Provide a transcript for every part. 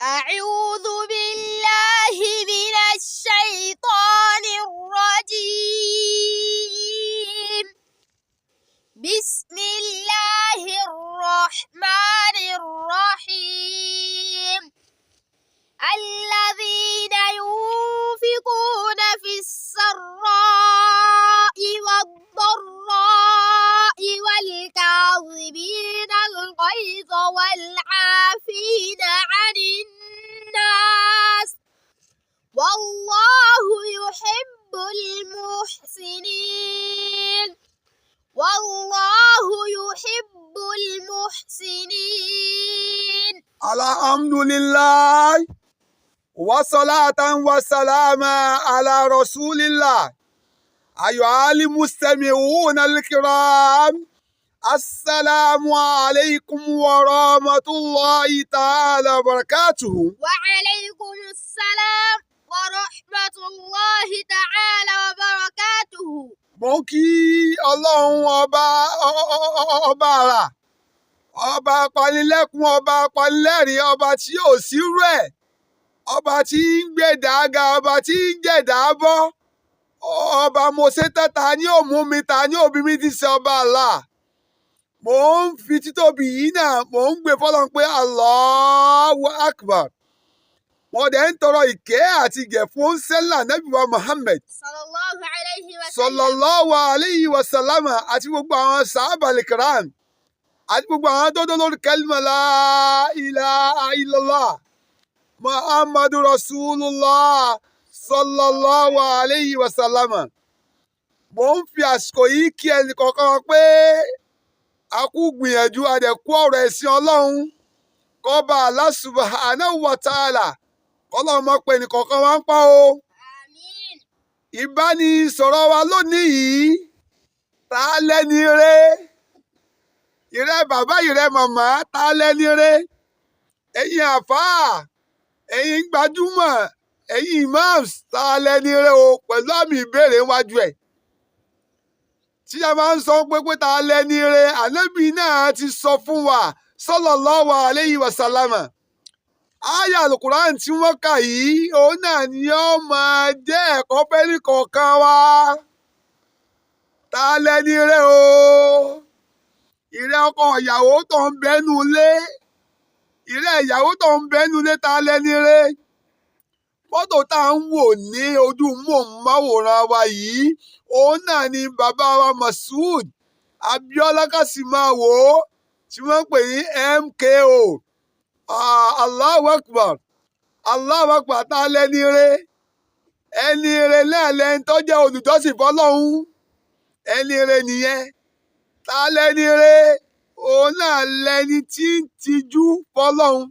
أعوذ بالله من الشيطان الرجيم. بسم الله الرحمن الرحيم. الذين ينفقون في السراء والضراء والكاظمين الغيظ والعافين عن الناس والله يحب المحسنين. والله يحب المحسنين. الحمد لله وصلاة وسلاما على رسول الله. أيها المستمعون الكرام، السلام عليكم ورحمة الله تعالى وبركاته. وعليكم السلام ورحمة الله تعالى وبركاته. Mo ń kí Ọlọ́run ọba, ọba àrà, ọba apanilẹ́kún, ọba apanilẹ́rìn, ọba tí ò sírú ẹ̀, ọba tí ń gbẹ̀dá ga, ọba tí ń jẹ̀dá bọ́, ọba mo ṣe tán, ta ní ò mú mi, ta ní òbí mi ti ṣe ọba Allah. Mò ń fi títóbi yìí náà, mò ń gbé fọlọ́n pé Allahu Akbar. Mo dẹ̀ ń tọrọ ìkẹ́ àti ìgẹ̀ fún sẹ́là Nábì wa Muhammad صلى الله عليه وسلم. صلى الله عليه وسلم, àti gbogbo àwọn صحابة الكرام, àti gbogbo àwọn tó dó lórí كلمة لا إله إلا الله محمد رسول الله صلى الله عليه وسلم. Mo ń fi àsìkò yìí kí ẹnì kọ̀ọ̀kan wa pé a kú gbìyànjú, a dẹ̀ kú ọ̀rọ̀ ẹ̀sìn Ọlọ́run. Kọ́ba Allah سبحانه وتعالى kọ́lọ́run mọ̀ pé ẹnì kọ̀ọ̀kan wa ń pa o. آمين. Ìbánisọ̀rọ̀ wa lónìí yìí, ta lẹ́ni rẹ? Ìrẹ́ bàbá, ìrẹ́ màmá, ta lẹ́ni rẹ? Ẹ̀yin àfáà, ẹ̀yin gbajúmọ̀, ẹ̀yin imams, ta lẹ́ni rẹ o? Pẹ̀lú àmì ìbéèrè wájú ẹ̀ tí a máa ń sọ pé ta lẹ́ni rẹ, Ànábì náà ti sọ fún wa صلى الله عليه وسلم. Àyà Alukuran tí wọ́n kà yìí, òun náà ni ó máa jẹ́ ẹ̀kọ́ fẹ́ni kọ̀ọ̀kan wa. Ta lẹ́ni rẹ o? Ìrẹ́ ọkọ ìyàwó tó ń bẹ́nu lé, ìrẹ́ ìyàwó tó ń bẹ́nu lé, ta lẹ́ni rẹ? Fọ́tò tá à ń wò ní ojú móhùnmáwòrán wa yìí, òun náà ni bàbá wa Mashood Abiola Kasimawo tí wọ́n ń pè ní MKO. Ah, Allahu Akbar, Allahu Akbar. Ta lẹ́ni rẹ? Ẹni rẹ náà lẹ́ni tó jẹ́ olùjọ́sìn fọlọ́hún, ẹni rẹ nìyẹn. Ta lẹ́ni rẹ? Òun náà lẹ́ni tí ń tijú fọlọ́hún,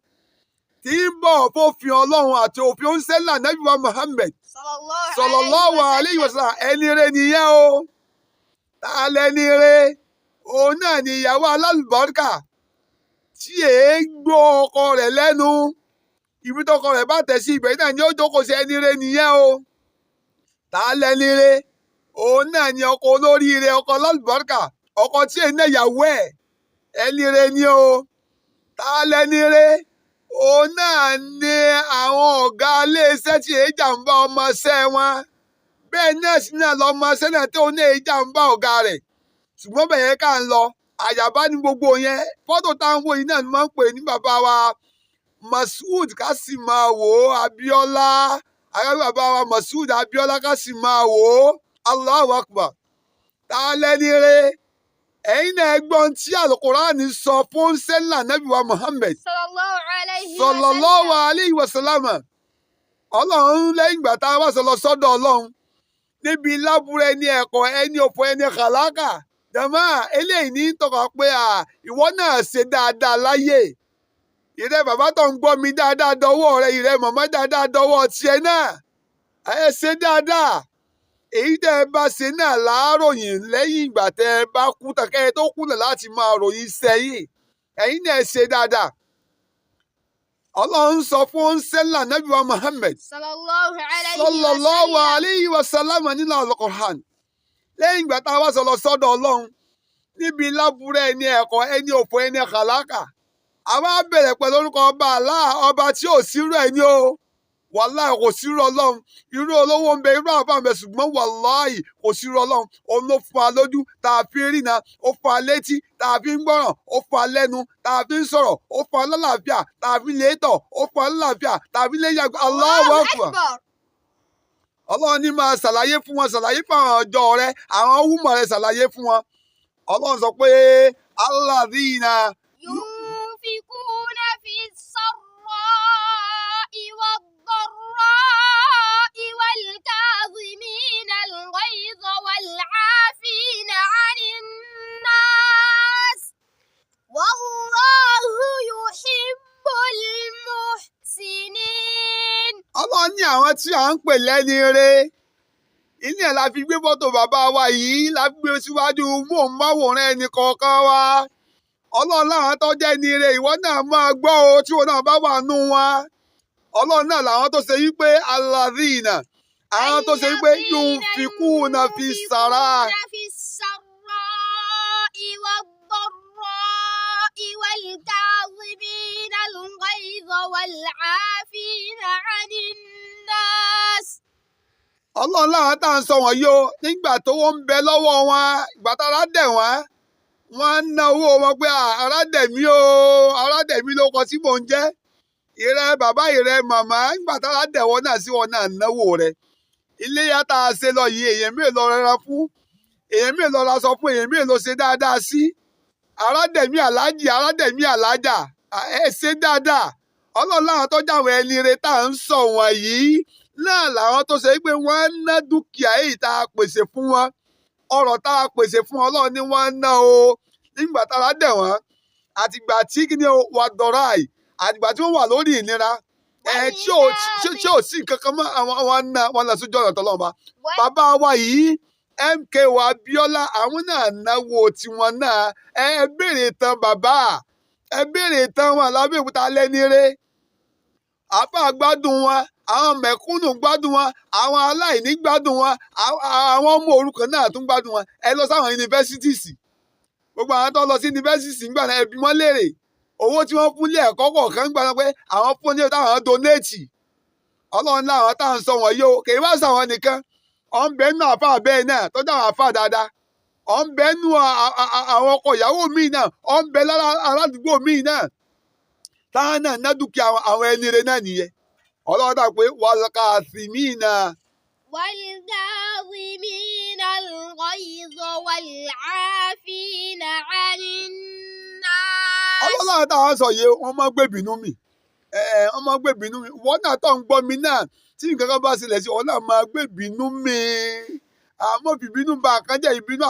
tí ń bọ̀ fòfin Ọlọ́run àti òfin oníṣẹ́lá Nábì wa Muhammad صلى صلى الله عليه وسلم. Ẹni rẹ nìyẹn o. Ta lẹ́ni rẹ? Òun náà ni ìyàwó alálùbáríkà tí èé gbọ́ ọkọ rẹ̀ lẹ́nu. Ibi tọkọ rẹ̀ bá tẹ̀ sí, ibẹ̀ náà ni ó jókòó sí. Ẹni rẹ nìyẹn o. Ta lẹ́ni rẹ? Òun náà ni ọkọ olóríire, ọkọ alálùbáríkà, ọkọ tí èé náà yàwó ẹ̀. Ẹni rẹ ni o. Ta lẹ́ni rẹ? Òun náà ni àwọn ọ̀gá iléeṣẹ́ tí èé jàǹbá ọmọọṣẹ́ wọn, bẹ́ẹ̀ náà sì náà lọmọọṣẹ́ náà tó ní èé jàǹbá ọ̀gá rẹ̀. Ṣùgbọ́n bẹ̀yẹn ká ń lọ àyàbá ní gbogbo yẹn. Fọ́tò táwọn wò yìí náà ni wọ́n ń pè ní bàbá wa Mashood Kasimawo Abiola, àyàbá bàbá wa Mashood Abiola Kasimawo. Allahu Akbar. Ta lẹ́ni rẹ? Ẹ̀yin náà gbọ́n tí Alukurani sọ fún sẹ́là Nábì wa Muhammad صلى الله عليه صلى الله وسلم. عليه وسلم. Ọlọ́run, lẹ́yìn ìgbà tá a wá sọ lọ sọ́dọ̀ Ọlọ́run níbi lábúrẹ́ ẹni ẹ̀kọ́, ẹni òfò, ẹni kàlákà jàmá, eléyìí ní tọkọ pé à ìwọ náà ṣe dáadáa láyé. Ìrẹ́ bàbá tó ń gbọ́ mi, dáadáa dọwọ́ rẹ. Ìrẹ́ màmá, dáadáa dọwọ́ tiẹ̀ náà. Ẹ ṣe dáadáa. Èyí tẹ́ ẹ bá ṣe náà láàròyìn lẹ́yìn ìgbà tẹ́ ẹ bá kú tán, kẹ́ ẹ tó kùnà láti máa ròyìn sẹ́yìn. Ẹ̀yin náà ṣe dáadáa. Ọlọ́run sọ fún sẹ́là Nábì wa Muhammad صلى الله عليه صلى الله وسلم. عليه وسلم nínú Al-Qur'an, lẹ́yìn ìgbà tá a wá sọ lọ sọ́dọ̀ Ọlọ́run níbi lábúrẹ́ ẹni ẹ̀kọ́, ẹni òfò, ẹni kàlákà. Àwa bẹ̀rẹ̀ pẹ̀lú orúkọ ọba Allah, ọba tí ò sírú ẹ̀ ní o. Wàláì kò sírú Ọlọ́run. Irú olówó ń bẹ, irú àbá ń bẹ, ṣùgbọ́n wàláì kò sírú Ọlọ́run. Òun ló fún wa lójú tá a fi ń rìnà, ó fún wa létí tá a fi ń gbọ́ràn, ó fún wa lẹ́nu tá a fi ń sọ̀rọ̀, ó fún wa lálàáfíà tá a fi lè tọ̀, ó fún wa lálàáfíà tá a fi lè yàgbẹ́. Allahu Allahu Akbar. Akbar. Ọlọ́run ní máa ṣàlàyé fún wọn, ṣàlàyé fún àwọn ọjọ́ rẹ, àwọn wúmọ̀ rẹ, ṣàlàyé fún wọn. Ọlọ́run sọ pé alladhina ينفقون في السراء والضراء والكاظمين الغيظ والعافين عن الناس والله يحب المحسنين. Ọlọ́run ní àwọn tí à ń pè lẹ́ni re, ilé ẹ̀ la fi gbé fọ́tò bàbá wa yìí, la fi gbé síwájú móhùnmáwòrán ẹnì kọ̀ọ̀kan wa. Ọlọ́run láwọn tó jẹ́ ní re, ìwọ náà máa gbọ́ o, tí wọn náà bá wà nù wọn. Ọlọ́run náà làwọn tó ṣe wípé alladhina, àwọn tó ṣe wípé yunfikuna fi sàrà. ينفقون في السراء والضراء والكاظمين الغيظ والعافين عن الناس. Ọlọ́run láwọn tá à ń sọ wọ̀nyí o, nígbà tó wọ́n ń bẹ lọ́wọ́ wọn, ìgbà tára dẹ̀ wọ́n, wọ́n ń ná owó wọn pé, "À, ara dẹ̀ mí o, ara dẹ̀ mí ló kọ tí mò ń jẹ́." Ìrẹ bàbá, ìrẹ màmá, nígbà tára dẹ̀ wọ́n náà sí wọn náà náwó rẹ̀. Iléyá tá a ṣe lọ yìí, èèyàn mélòó lọ rẹra fún, èèyàn mélòó lọ ra sọ fún, èèyàn mélòó lọ ṣe dáadáa sí? Ara dẹ̀ mí aláàjì, ara dẹ̀ mí aláàjà, ẹ ṣe dáadáa. Ọlọ́run láwọn tó jáwọn ẹni re tá à ń sọ wọ̀nyí náà làwọn tó ṣe pé wọ́n ń ná dúkìá èyí tá a pèsè fún wọn, ọrọ̀ tá a pèsè fún wọn, Ọlọ́run ní wọ́n ń ná o nígbà tára dẹ̀ wọ́n, àtìgbà tí kí ni o wà dọ̀rọ̀ àì, àtìgbà tí wọ́n wà lórí ìnira ẹ tí ò sí nǹkan kan mọ́, àwọn ń ná wọn lọ sójú ọ̀nà tọ́lọ́run bá. Bàbá wa yìí, MKO Abiola, àwọn náà náwó tiwọn náà. Ẹ béèrè tán bàbá, ẹ béèrè tán wọn lábẹ́òkúta lẹ́ni rẹ̀. Àáfàá gbádùn wọn, àwọn mẹ̀kúnnù gbádùn wọn, àwọn aláìní gbádùn wọn, àwọn ọmọ òrukàn náà tún gbádùn wọn. Ẹ lọ sáwọn universities, gbogbo àwọn tó lọ sí universities ńgbà náà, ẹ bi wọ́n léèrè owó tí wọ́n fún ilé ẹ̀kọ́ kọ̀ọ̀kan gbà náà pé àwọn fún ní táwọn donate. Ọlọ́run láwọn táwọn sọ wọ̀nyí o, kì í wá sàwọn nìkan. Ọ̀ ń bẹ nínú àáfàá bẹ́ẹ̀ náà tọ́jú àwọn àáfàá dáadáa, ọ̀ ń bẹ nínú àwọn ọkọ ìyàwó míì náà, ọ̀ ń bẹ lára aládùúgbò míì náà táwọn náà ná dúkìá àwọn ẹni rẹ náà nìyẹn. Ọlọ́run dà pé wal-kathimina. والكاظمين الغيظ والعافين عن الناس. Ọlọ́run táwọn sọ yìí, wọ́n máa ń gbé bínú mi, wọ́n máa ń gbé bínú mi. Wọ́n náà tó ń gbọ́ mi náà, tí nǹkan kan bá ṣẹlẹ̀ sí ọ náà, máa gbé bínú mi, àmọ́ fìbínú ba nǹkan jẹ́. Ìbínú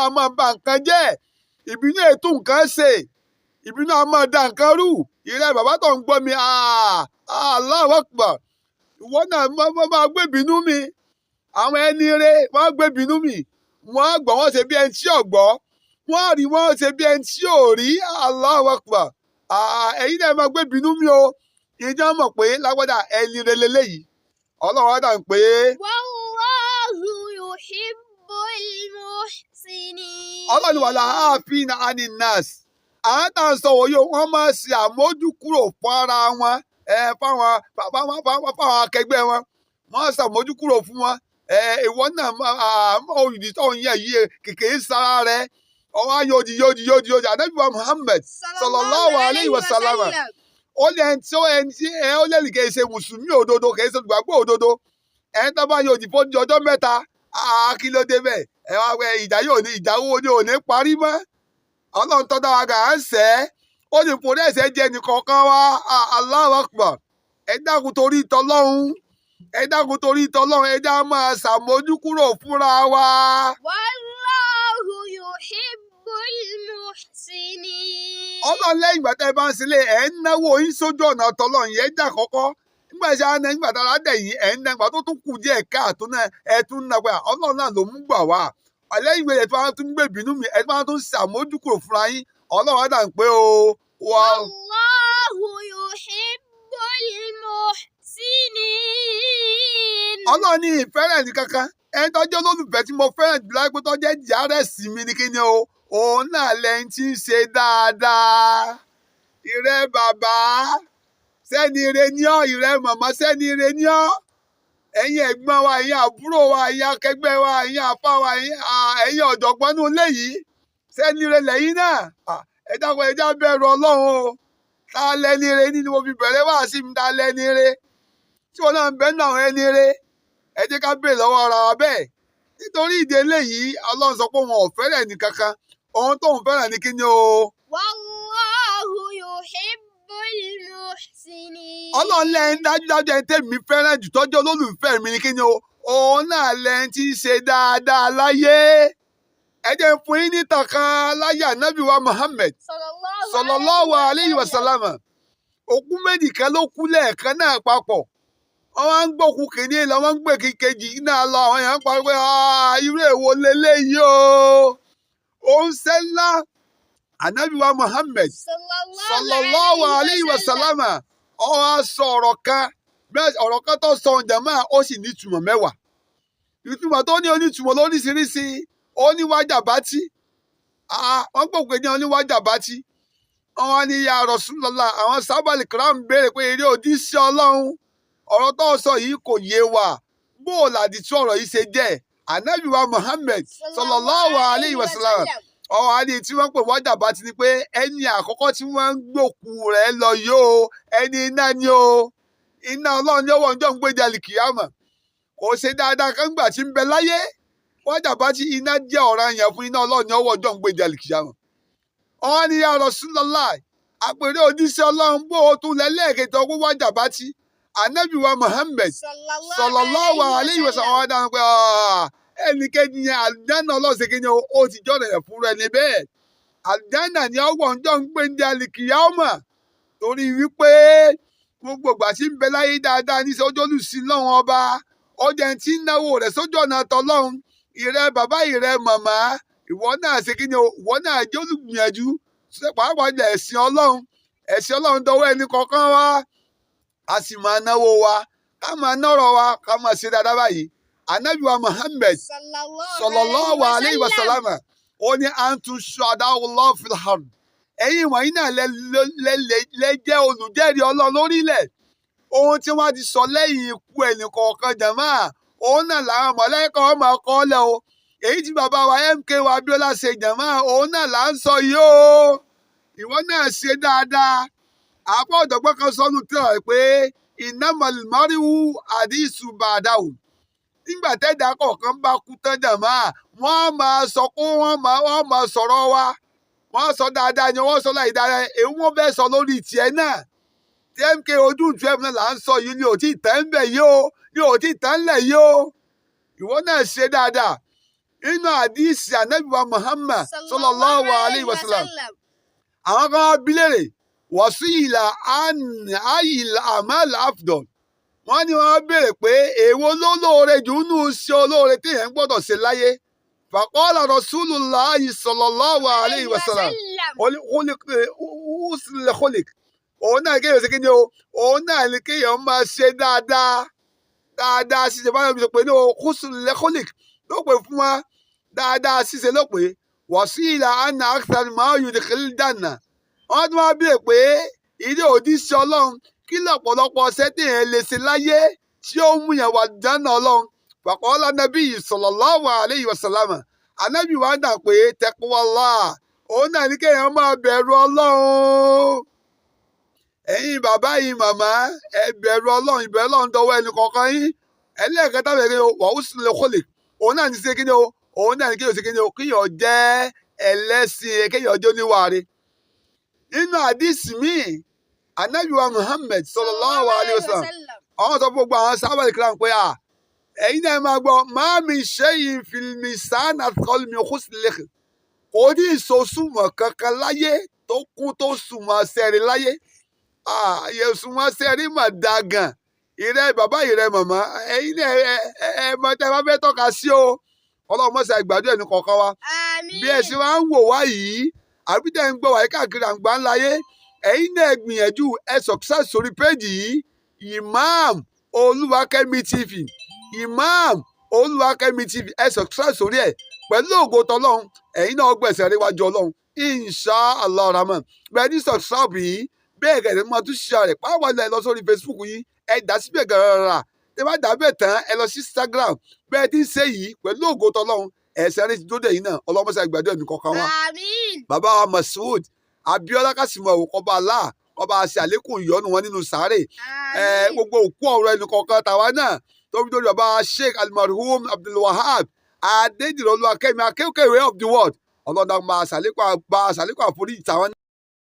a máa ba nǹkan jẹ́. Ìbínú ètò nǹkan ṣe, ìbínú a máa da nǹkan rú. Ìrẹ́ bàbá tó ń gbọ́ mi, Allahu Akbar, ìwọ náà máa gbé bínú mi. Àwọn ẹni rẹ wọ́n gbé bínú mi, wọ́n gbọ́, wọ́n ṣe bí ẹni tí ò gbọ́, wọ́n rí, wọ́n ṣe bí ẹni tí ò rí. Allahu Akbar. Ẹ̀yin náà máa gbé bínú mi o, ìjọ mọ̀ pé lágbádá ẹni rẹ lélẹ́yìí. Ọlọ́run á dà ń pé. والله يحب المحسنين. Ọlọ́run wà láàfin ani nas, àwọn tá à ń sọ wọ̀nyí o, wọ́n máa ṣe àmójúkúrò fún ara wọn, ẹ fáwọn akẹgbẹ́ wọn, wọ́n ṣàmójúkúrò fún wọn. Ẹ ìwọ náà olùdí tó ń yẹ yìí kìkì sára rẹ, ọwọ́ ayọ̀dì yòdì yòdì yòdì. Ànábì wa Muhammad sallallahu alayhi wa sallam, ó lé ẹni tí ó ẹni tí ẹ ó lẹ́nu kì í ṣe mùsùlùmí òdodo, kì í ṣe olùgbàgbọ́ òdodo, ẹni tó bá yòdì fún ọjọ́ 3. Kí ló dé bẹ́ẹ̀? Ẹ wá wẹ ìjà yóò ní ìjà wo ni ò ní parí mọ́? Ọlọ́run tó dára gà á ń sẹ́, ó ní forí ẹ̀ṣẹ̀ jẹ nìkọ̀ọ̀kan wa. Allahu Akbar. Ẹ dákun torí tọlọ́run, ẹ dákun torí tọlọ́run, ẹ já máa ṣàmójúkúrò fúnra wa. والله يحب المحسنين. Ọlọ́run lẹ́yìn ìgbà tẹ́ ẹ bá ń sílé, ẹ̀ ń náwó yín sójú ọ̀nà tọlọ́run yẹn jà kọ́kọ́ nígbà tí a ná, nígbà tá a dẹ̀ yín, ẹ̀ ń ná, ìgbà tó tún kù díẹ̀ káàtó náà, ẹ̀ tún ná pé Ọlọ́run náà ló mú gbà wá. Lẹ́yìn ìgbà yẹn tó wá tún gbé ìbínú mi, ẹ̀ tó wá tún ṣàmójúkúrò fúnra yín. Ọlọ́run á dà ń pé o wà. والله يحب المحسنين. Ọlọ́run ní ìfẹ́rẹ̀ ní kankan, ẹni tó jẹ́ olólùfẹ́ tí mo fẹ́ràn jù láì pé tó jẹ́ jàrẹ́sì mi ní kíni o, òun náà lẹ́yìn tí ń ṣe dáadáa. Ìrẹ́ bàbá, sẹ́ni ire ní ọ́. Ìrẹ́ màmá, sẹ́ni ire ní ọ́. Ẹ̀yin ẹ̀gbọ́n wa, ẹ̀yin àbúrò wa, ẹ̀yin akẹgbẹ́ wa, ẹ̀yin àfa wa, ẹ̀yin ọ̀jọ̀gbọ́n nínú ilé yìí, sẹ́ni ire lẹ́yìn náà. Ẹ dákun, ẹ já bẹ̀rù Ọlọ́run o. Ta lẹ́ni ire nínú mo fi bẹ̀rẹ̀ wá sí mi? Ta lẹ́ni ire tí wọn náà ń bẹ nínú àwọn ẹni ire? Ẹ jẹ́ ká béèrè lọ́wọ́ ara wa bẹ́ẹ̀. Nítorí ìdí eléyìí, Ọlọ́run sọ pé òun ò fẹ́ràn ẹnì kankan, ohun tóun fẹ́ràn ní kíni o? والله يحب المحسنين. Ọlọ́run lẹ́yìn, dájúdájú ẹni tẹ́mi fẹ́ràn jù, tọ́jú olólùfẹ́ mi ní kíni o? Òun náà lẹ́yìn tí ń ṣe dáadáa láyé. Ẹ jẹ́ n fún yín ní ìtàn kan láyé ànábì wa Muhammad صلى الله sallallahu alayhi wa sallam. Òkú méjì kan ló kú lẹ́ẹ̀kan náà papọ̀. Wọ́n wá ń gbókù kìíní lọ, wọ́n ń gbé kejì náà lọ. Àwọn èèyàn ń pariwo pé, "Ah, irú èwo leléyìí o?" Òun ṣe ńlá ànábì wa Muhammad sallallahu alayhi wa sallam, ó wá sọ ọ̀rọ̀ kan. Bẹ́ẹ̀, ọ̀rọ̀ kan tó sọ jàmáà, ó sì ní ìtumọ̀ 10. Ìtumọ̀ tó ní, onítumọ̀ lóríṣiríṣi. Ó ní wájàbátí. Wọ́n gbòkè ní oníwájàbátí. Wọ́n wá ní, ya Rasulullah, àwọn sábàlì kram béèrè pé, eré òjíṣẹ́ Ọlọ́run, ọ̀rọ̀ tó sọ yìí kò yé wa, bó o làdí tí ọ̀rọ̀ yìí ṣe jẹ́? Ànábì wa Muhammad sallallahu alayhi wa sallam, ọ̀rọ̀ àdé tí wọ́n pè wájàbátí ni pé ẹni àkọ́kọ́ tí wọ́n ń gbòkú rẹ̀ lọ yóò, ẹni iná ni o, iná Ọlọ́run yóò wọ̀ ń jọ́ ń gbé jalè kìyàmà. Kò ṣe dáadáa kan gbà tí ń bẹ láyé. Wájàbátí, iná jẹ́ ọ̀ranyàn fún, iná Ọlọ́run yóò wọ̀ ń jọ́ ń gbé jalè kìyàmà. Wọ́n ní, ya Rasulullah, àpèrè òjíṣẹ́ Ọlọ́run, bó o tún lẹ́lẹ́kẹ̀tọ́ kó wájàbátí? Ànábì wa Muhammad sallallahu alayhi wa sallam, wọ́n dáhùn pé ẹnì kejì yẹn, àlùjáná Ọlọ́run ṣe kéde, ó ti jọ́nà ẹ̀ fún ẹni bẹ́ẹ̀, àlùjáná ni ọwọ́ ń jọ ń gbé ní alikiyama, torí wípé gbogbo ìgbà tí ń bẹ láyé dáadáa ní sọ́jọ́ olùsí lọ́wọ́n ọba, ọjà tí ń náwó rẹ̀ sójú ọ̀nà tọlọ́run. Ìrẹ bàbá, ìrẹ màmá, ìwọ náà ṣe kí ni o? Ìwọ náà jẹ́ olùgbìyànjú, pàápàá jẹ́ ẹ̀sìn Ọlọ́run. Ẹ̀sìn Ọlọ́run dọwọ́ ẹnì kọ̀ọ̀kan wa. A sì máa náwó wa, ká máa nọ́rọ̀ wa, ká máa ṣe dáadáa báyìí. Ànábì wa Muhammad sallallahu alayhi wa sallam, ó ní antum shuhada'ullahi fil ard, ẹ̀yin wọ̀nyí náà lẹ jẹ́ olùjẹ́rìí Ọlọ́run lórílẹ̀. Ohun tí wọ́n ti sọ lẹ́yìn ikú ẹnì kọ̀ọ̀kan jàmá, òun náà làwọn mọ̀lẹ́kọ̀ máa kọ́ lẹ̀ o. Èyí tí bàbá wa MKO Abiola ṣe jàmá, òun náà là ń sọ yìí o. Ìwọ náà ṣe dáadáa. Àpá ọ̀jọ̀gbọ́n kan sọnù tí ọ̀ pé innamal mar'u hadisu ba'dahu. Nígbà tẹ́dá kọ̀ọ̀kan bá kú tán jàmá, wọ́n máa sọ pé wọ́n máa sọ̀rọ̀ wa, wọ́n sọ dáadáa ni, wọ́n sọ láì dáadáa. Èyí wọ́n fẹ́ sọ lórí tiẹ̀ náà tí MK ojú 12 náà là ń sọ yìí ni ò tí ì tẹ́ ń bẹ̀ yìí o, ni ò tí ì tẹ́ ń lẹ̀ yìí o. Ìwọ náà ṣe dáadáa. Nínú àdìsí ànábì wa Muhammad sallallahu alayhi wa sallam, àwọn kan wá bi léèrè, wọ́sí ìlà ayil amal afdol. Wọ́n ní wọ́n béèrè pé èwo ló lóore jù nínú sí olóore téèyàn gbọ́dọ̀ ṣe láyé? Faqala rasulullahi sallallahu alayhi wa sallam, husnul khuluq. Òun náà kéèyàn ṣe kíni o? Òun náà ni kéèyàn máa ṣe dáadáa, dáadáa ṣíṣe. Bá yọ̀ pé ní o husnul khuluq ló pè fún wa, dáadáa ṣíṣe ló pè. Wàsílà anna akthar ma yudkhil janna. Wọ́n tún wá béèrè pé, ìdí òjíṣẹ́ Ọlọ́run, kí lọ́pọ̀lọpọ̀ ṣẹ́ téèyàn lè ṣe láyé tí ó mú yẹn wà jánà Ọlọ́run? Faqala nabi sallallahu alayhi wa sallam, ànábì wa dà pé taqwallah, òun náà ní kéèyàn máa bẹ̀rù Ọlọ́run. Ẹ̀yin bàbá yìí, màmá, ẹ bẹ̀rù Ọlọ́run. Ìbẹ̀rù Ọlọ́run dọwọ́ ẹnì kọ̀ọ̀kan yín. Ẹlẹ́ẹ̀kẹta bẹ̀rẹ̀ o, wa husnul khuluq. Òun náà ní ṣe kí ni o? Òun náà ní kéèyàn ṣe kí ni o? Kéèyàn jẹ́ ẹlẹ́sìn, kéèyàn jẹ́ oníwàre. Nínú àdìsí míì, ànábì wa Muhammad sallallahu alayhi wa sallam, àwọn sọ fún gbogbo àwọn sábà kíláà pé à, ẹ̀yin náà máa gbọ́, ma min shay'in fil mizan athqal min husnil khuluq. Kò ní ìsosùnmọ̀ kankan láyé tó kún tó sùnmọ̀ sẹ́rí láyé. Àyẹ̀sùnmọ̀ sẹ́rí mà dáa gan. Ìrẹ́ bàbá, ìrẹ́ màmá, ẹ̀yin náà ẹ ẹ mọ tẹ́ ẹ bá fẹ́ tọ́ka sí o. Ọlọ́run mọ̀sá ìgbàdo ẹni kọ̀ọ̀kan wa. Àmín. Bí ẹ ṣe máa ń wò wá yìí, àbí tẹ́ ń gbọ́ wá yìí káàkiri àgbà ńlá yé, ẹ̀yin náà gbìyànjú, ẹ subscribe sórí péjì yìí, Imam Olúwakẹ́mi TV, Imam Olúwakẹ́mi TV. Ẹ subscribe sórí ẹ̀. Pẹ̀lú ògo tọlọ́run, ẹ̀yin náà gbẹ̀sẹ̀ ríwájú Ọlọ́run, insha Allah rahman. Bẹ́ẹ̀ ní subscribe yìí. Bẹ́ẹ̀ kẹ̀ máa tún share rẹ̀ pàápàá. Ẹ lọ sórí Facebook yín, ẹ dà síbẹ̀ gàràrà. Tẹ́ bá dà bẹ́ẹ̀ tán, ẹ lọ sí Instagram. Bẹ́ẹ̀ tí ń ṣe yìí, pẹ̀lú ògo tọlọ́run, ẹ̀sẹ̀ rẹ̀ ti dóde yìí náà. Ọlọ́mọṣẹ́ àgbàdo ẹ̀mí kọ̀ọ̀kan wa. Àmín. Bàbá wa Mashood Abiola Kasimawo, kọba Allah kọba ṣe àlékún ìyọ́nú wọn nínú sàárè. Àmín. Gbogbo òkú ọ̀rọ̀ ẹnì kọ̀ọ̀kan tàwa náà, tó fi dórí bàbá Sheikh Almarhum Abdulwahab Adédìrọ̀lú Akẹ́mi Akéwkéwé of the world, ọlọ́dà máa ṣàlékún àforíjì tàwọn.